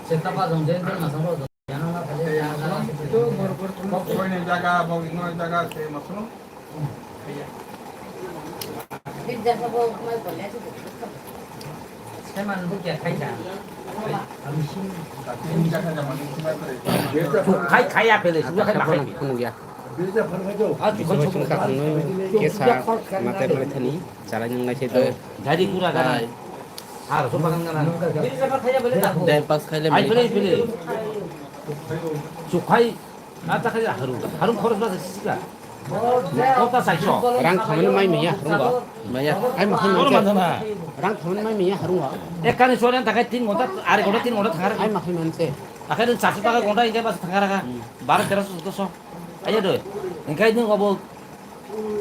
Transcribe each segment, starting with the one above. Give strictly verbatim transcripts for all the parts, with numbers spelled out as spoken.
Setapa jong jen jen masang ro jong. Yang na kali yang na. Itu bor bor tu. Kok koi ni jaga, bok ino jaga se masang. Seman bu kya khai da. Khai khai ya pele, sudah khai makai. Ah, chukon chukon. Kesa mate mate thani, jalan yang ngai se do. Jadi kurang kan. Har so makan kan. Time pass khai le. Ai pele pele. Chukhai, na ta khai haru. Haru khoros ba sika. Kota saiso. Rang thamani mai maya harung ba. Maya. Ai makhai manse. Rang thamani mai maya harung ba. Ek kani soren ta khai tin gonta, are gonta tin gonta thangar. Ai makhai manse. Akhai dun satu taka gonta ingkai bas thangar ka. Bar teras to so. Ayo do. Ingkai dun obo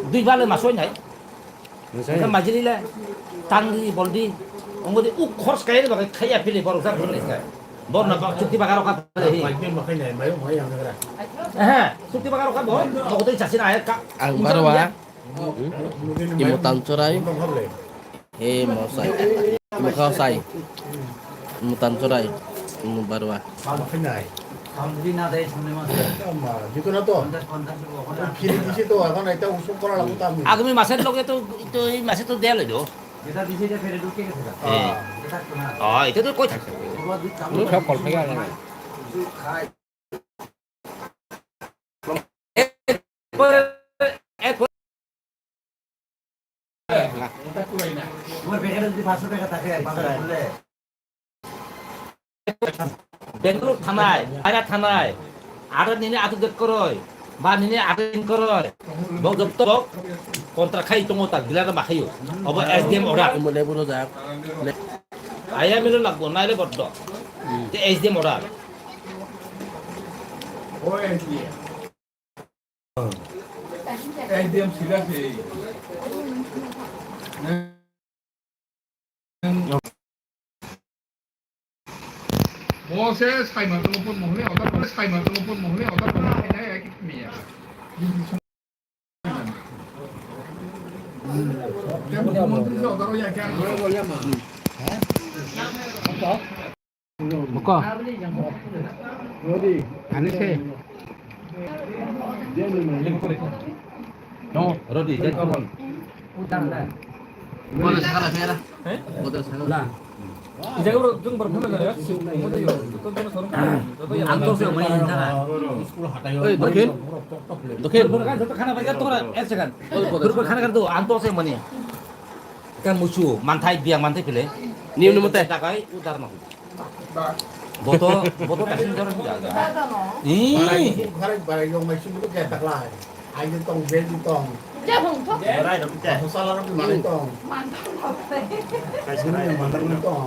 dui bale masoi nai. Hwnkhe majili le tangdi boldi, ongodi u khorch kaya ni bagwi khaiya phili borok jak hwnwi khe. Borno bak chukti bagarok kha phili hi. Ehe, chukti bagarok kha bo, nogotwi chasina ayar ka. Ang barwa. Imo tanchorai. He mosai. Imo khao sai. Imo tanchorai. Imo barwa. Jikuna to. Phiri disi to, agan eta usuk kora lagu ta ami. Agami masat loge to, to ei masat to deya loido. Jeta disi je phiri dukhe gese. Eh. Jeta kuna. Oh, itu to koi thakse. Lu khao kol phega. Eh, eh, Bangalore thanai, China thanai, ada nini atu det koroi, ba nini atu din koroi, bok jok to bok kontra khai tongo ta, bilara ma khayo, obo S D M order. Imo lebu rojak. Aya milo lagbo, naile boddo. Te S D M order. Ekdom sida se. Bo se saima tongpon mohole, oda bo saima tongpon mohole, oda bo hai nai ai kimiya. Montri se oda ro ya kya? Buko. Ani se. No, Rodi, jangan. Boleh sekarang, Mera. Eh? Boleh sekarang. Lah. Ijaga bro, jung berapa mana ya? Ang to se mani hinta na. Oi, Dokin. Dokin. Berapa kan satu khana bayar tuh, eh, sekan. Berapa khana kan tuh, ang to se mani. Kan musu, mantai biang mantai pile. Niu niu mate. Takai udar no. Boto, boto tasin jor. Ih. Barai, barai, barai, yang masih butuh kayak tak lah. Ayo tong, beli tong. Jabung tong. Barai dong kita. Masalah orang mana tong? Mantap. Kasih mana tong?